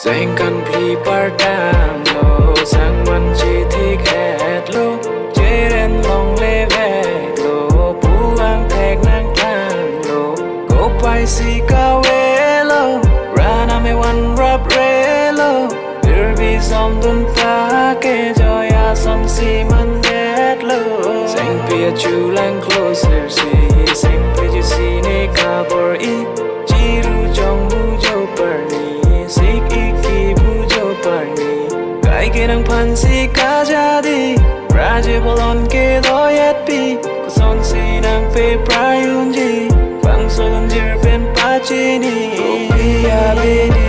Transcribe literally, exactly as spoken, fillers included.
Sengkan phli partanglo, sangman chethik-etlo, jeren longle veklo, puang thek nangtanglo, kopai si kavelo, ran amevan raprelo, pirbi somdun ta ke joya sonsi mandetlo. Sengpi achulang closer si, sengpi ji sine kabor-i, chiru chonghu jo parni, sik iki bu jo parni. Kaike nangphan si kajadi, raje bolon ke doyetpi, kosonsi nangpe prayunji, bangso dunjir pen pachini. Kopi abidi